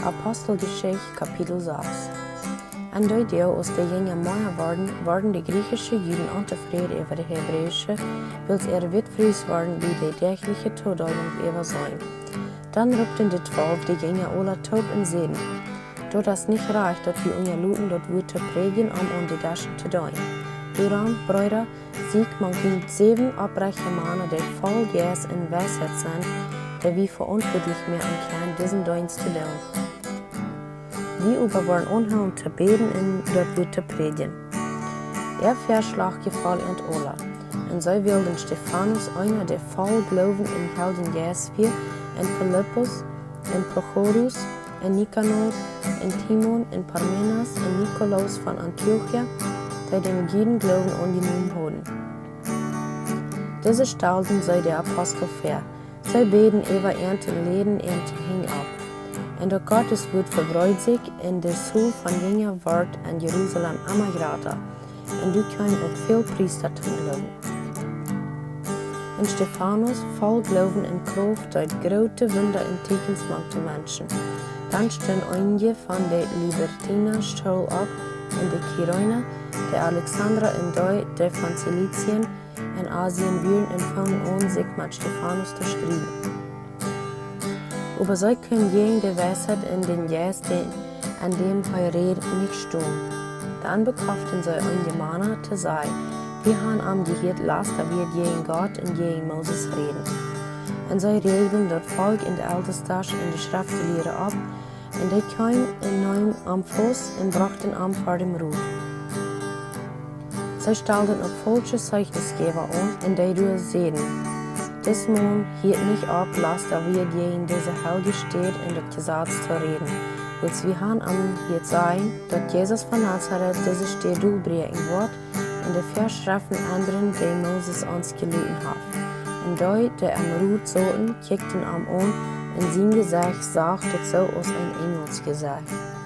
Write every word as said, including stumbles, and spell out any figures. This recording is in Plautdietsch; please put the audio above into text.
Aposteljeschicht, Kapitel sas. En dee Doag, aus de Jinja mea worden, worden de griechische Juden ontofräd äwa de hebräische, wiels äare Wätfrues worden bie de däachliche Todeelunk äwaseenen. Dan rupten de Twalw de Jinja aula toop un säden: Daut es nich rajcht, daut wie unjaloten daut Wuat to prädjen om aun de Deschen to deenen. Doarom, Breeda, sieekjt mank junt säwen opprechte Mana, dee voll Jeist un Weisheit sent, dee wie veauntwuatlich moaken kjennen, disen Deenst to doonen. Wie oba woaren aunhoolen to bäden un daut Wuat to prädjen. Äa Väaschlach jefoll an aula. Un see wälden Stefanus, eena, dee voll Gloowen un Heiljen Jeist wia, un Filippus, un Prochorus, un Nikanor, un Timon, un Parmenas, un Nikolaus von Antiochia, dee dän Judengloowen aunjenomen hauden. Dise stalden see de Apostel väa. See bäden äwa an un läden an de Henj opp. Un daut Gottes Wuat vebreed sikj, un de Tol von Jinja wort en Jerusalem emma jrata. Un doa kjeemen uk väl Priesta toom Gloowen. Un Stefanus, voll Gloowen un Krauft, deed groote Wunda un Tieekjens mank de Menschen. Dan stunden eenje von de Libertina School opp, un de Kyrena, de Alexandra, un dee, dee von Silizien un Asien wieren, un fungen aun, sikj met Stefanus to strieden. Oba see kunnen jäajen de Weisheit un dän Jeist, dee, aun däm hee räd, nich stonen. Dan bekjoften see eenje Mana to sajen: Wie haben am jehieet, lastawäajen jäajen Gott un jäajen Moses räden. Un see räajden daut Volkj un de Eltestasch un de Schreftjelieede opp, un dee kjeemen un neemen am faust un brochten am ver dän Rot. See stalden uk faulsche Zeichnisjäwa aun, un dee doa säden: Dis Maun hieet nich opp, lastawäajen jäajen dise heilje Städ un daut Jesaz to räden, wiels wie haben am jehieet sajen, daut Jesus von Nazaret dise Städ dolbräakjen woat un de Väaschreften endren, dee Moses ons jeläten haft. Un dee, dee em Rot sauten, kjikjten am aun, un sien Jesecht sach daut soo aus een Enjelsjesecht.